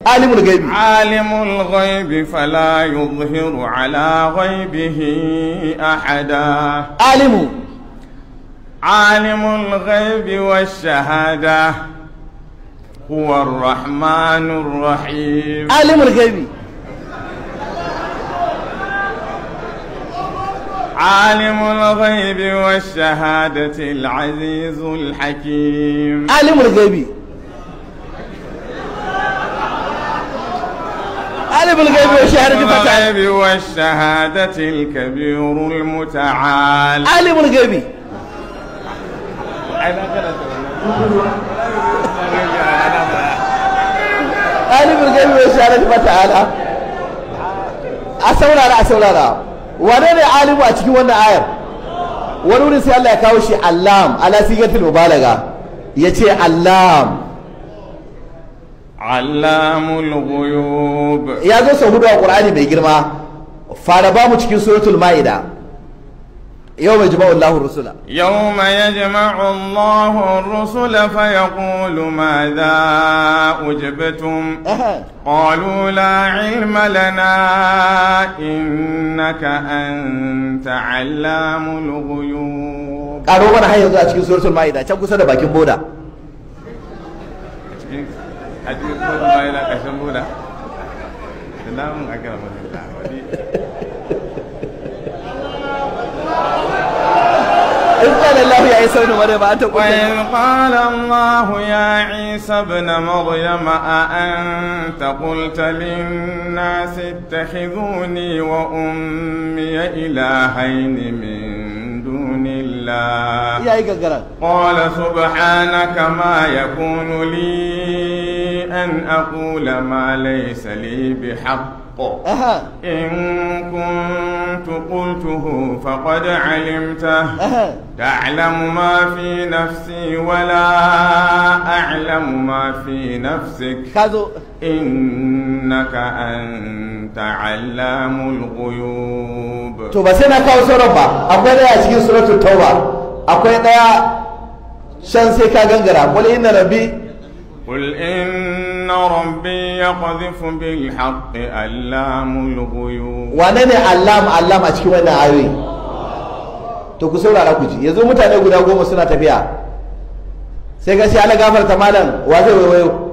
Alimul gaibi. Alimul ghaibi fala yuzhiru ala ghaibihi ahada. Alimu. Alimul ghaibi wash shahada huwa ar-rahmanur rahim. Alimul ghaibi. Alimul ghaibi wash shahadati al-azizul hakim. Alimul ghaibi. Alimul ghaibi wash shahadati fatah wash shahadati al-kabirul muta'al. Alimul ghaibi. Alimul ghaibi wash shahadati fata'ala. A saurara, a saurara. Wane ne alimu a cikin wannan ayar? Wani wurin sai Allah ya kawo shi allam ala sigatul mubalaga, yace allam. Allamul ghuyub. Ya zo sau hudu a Qur'ani mai girma. Fara ba mu cikin suratul Maida. Yawma yajma'u Allahu rusula. Yawma yajma'u Allahu rusula fayaqulu madha ujibtum qalu la ilma lana innaka anta allamul ghuyub. Karo mana har yanzu a cikin suratul Maida can kusa da bakin boda. A cikin suratul Maida kashin boda. Salamun akramakallah. إذ قال الله يا عيسى ابن مريم أنت قلت وإذ قال الله يا عيسى ابن مريم أأنت قلت للناس اتخذوني وأمي إلهين من دون الله قال سبحانك ما يكون لي أن أقول ما ليس لي بحق إن كنت قلته فقد علمته تعلم ما في نفسي ولا أعلم ما في نفسك إنك أنت علام الغيوب. To ba sai na kawo sauran ba, akwai daya a cikin suratul Tauba, akwai daya shan sai ka gangara. Qul inna rabbi قل إن ربي يقذف بالحق علام الغيوب. Wane ne allam allam a cikin wannan ayoyi? To ku saurara ku ji. Yanzu mutane guda 10 suna tafiya, sai ga shi Allah gafarta malam, wa zai waiwayo?